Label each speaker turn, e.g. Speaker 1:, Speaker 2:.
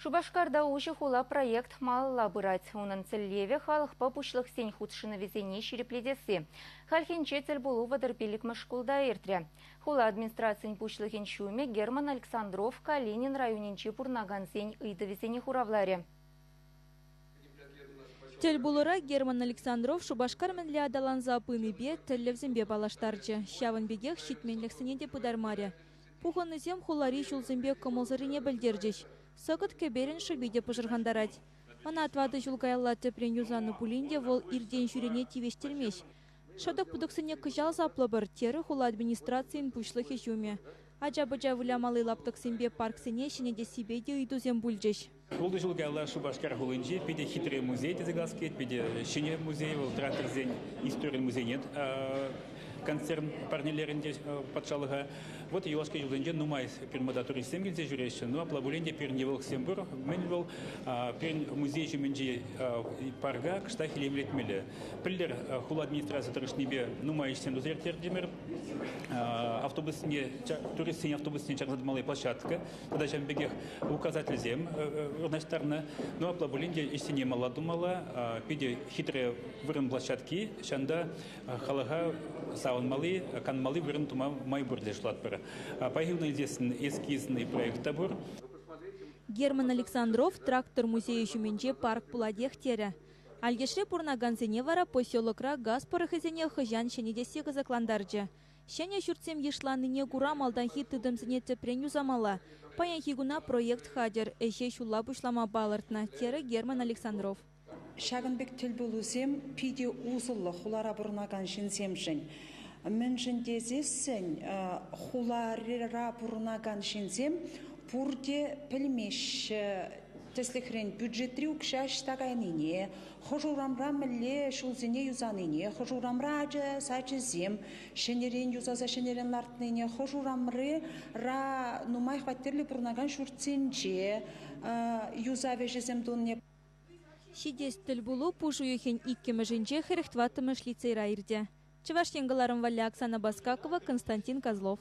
Speaker 1: Шупашкарта Уҫӑ хула проект малалла пырать. Унӑн тӗллевӗ халӑхпа пуҫлӑхсен хутшӑнӑвӗсене ҫирӗплетесси. Хальхинче тӗлпулу 35-мӗш шкулта иртрӗ. Хула администрацийӗн пуҫлӑхӗн ҫумӗ Герман Александров Калинин районӗнче пурӑнакансен ыйтӑвӗсене хуравларӗ.
Speaker 2: Тӗлпулура Герман Александров Шупашкар мӗнле аталанса пынипе, тӗллевсемпе паллаштарчӗ. Ҫавӑн пекех ҫитменлӗхсене те пытармарӗ. Пухӑннисем хулари ҫулсемпе кӑмӑлсӑррине пӗлтерчӗҫ. Сӑкӑт кӗперӗн шӑпи те пӑшӑрхантарать. Ӑна тӑватӑ ҫул каялла тӗпрен юсанӑ пулин те вӑл иртен-ҫӳрене тивӗҫтермест. Шӑтӑк-путӑксене кӑҫал саплӑпӑр, терӗ хула администрацийӗн пуҫлӑхӗ ҫумӗ. Ача-пӑча вылямалли лаптӑксемпе парксене ҫӗнетессипе те ыйтусем пулчӗҫ.
Speaker 3: Ултӑ ҫул каялла Шупашкар хулинче питӗ хитре музей тесе калас килет, питӗ ҫӗнӗ музей, вӑл тракторсен историн музейне концерн парнелерӗн те патшалӑха. Вот юлашки ҫулсенче нумай пирӗн туристсем килсе ҫӳреҫҫӗ. Ну, апла пулин те пирӗн йывӑрлӑхсем пур. Мӗн вӑл пирӗн музей ҫумӗнчи парка кӑштах илемлетмелле. Пӗлтӗр хула администрацийӗ тӑрӑшнипе нумай ӗҫсем туса ирттертӗмӗр. Автобусне, туристсен автобусне чарса тӑмалли площадка тата ҫавӑн пекех указательсем вырнаҫтарнӑ. Ну, апла пулин те ӗҫсене малла тумалла. Питӗ хитре вырӑн площадки. Ҫавӑнта халӑха савӑнмалли, канмалли вырӑн тума май пур тесе шутлатпӑр. Паянхи илсессӗн эскизный проект та пур.
Speaker 2: Герман Александров трактор музейӗ ҫумӗнче парк пулатех терӗ. Алькешре пурӑнакансене вара поселокра газ пӑрӑхӗсене хӑҫан ҫӗнетесси кӑсӑклантарчӗ. Ҫӗнӗ ҫуртсем йышланнине кура малтанхи тытӑмсене тӗпрен юсамалла. Паянхи куна проект хатӗр, ӗҫе ҫулла пуҫлама палӑртнӑ, терӗ Герман Александров.
Speaker 4: Ҫакӑн пек тӗлпулусем питӗ усӑллӑ хулара пурӑнакан ҫынсемшӗн. Мӗншӗн тесессӗн хулара пурӑнакан ҫынсем пурте пӗлмеҫҫӗ. Тӗслӗхрен, бюджетри укҫа ӑҫта кайнине, хӑш урамра мӗнле ҫулсене юсанине, хӑш урамра ача сачӗсем ҫӗнӗрен юсаса ҫӗнӗрен лартнине, хӑш урамра нумай хваттерлӗ пурӑнакан ҫуртсенче юсав ӗҫӗсем тунине.
Speaker 2: Ҫитес тӗлпулу пуш уйӑхӗн иккӗмӗшӗнче 44-мӗш лицейра иртӗ. Чӑваш Ен кӑларӑм валли Оксана Баскакова, Константин Козлов.